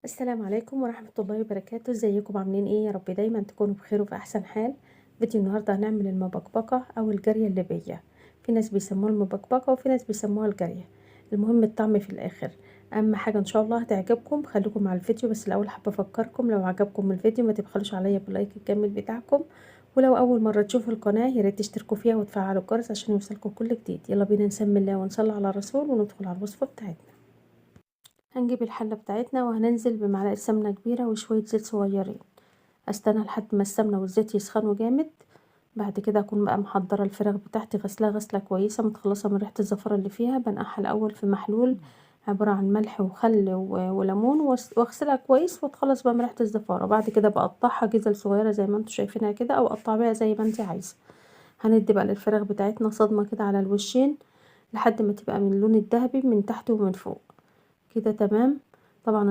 السلام عليكم ورحمة الله وبركاته. ازيكم عاملين ايه؟ يا رب دايما تكونوا بخير وفي احسن حال. فيديو النهاردة هنعمل المبكبكة او الجارية الليبية. في ناس بيسموها المبكبكة وفي ناس بيسموها الجارية. المهم الطعم في الاخر، اهم حاجة ان شاء الله هتعجبكم. خليكم مع الفيديو. بس الاول حابة افكركم، لو عجبكم الفيديو ما تبخلوش عليا بال like الجميل بتاعكم، ولو اول مرة تشوفوا القناة يا ريت تشتركوا فيها وتفعلوا الجرس عشان يوصلكم كل جديد. يلا بينا نسمي الله ونصلي على الرسول وندخل على الوصفة بتاعتنا. هنجيب الحلة بتاعتنا وهننزل بمعلقة سمنة كبيرة وشوية زيت صغيرين. استنى لحد ما السمنة والزيت يسخنوا جامد. بعد كده اكون بقى محضرة الفراخ بتاعتي، غسلها غسلة كويسة متخلصة من ريحة الزفرة اللي فيها. بنقعها الاول في محلول عبارة عن ملح وخل وليمون، واغسلها كويس واتخلص بقى من ريحة الزفارة. بعد كده بقطعها جزل صغيرة زي ما انتم شايفينها كده، او قطع بيها زي ما انت عايزة. هندي بقى للفراخ بتاعتنا صدمة كده على الوشين لحد ما تبقى من اللون الذهبي من تحت ومن فوق كده، تمام. طبعا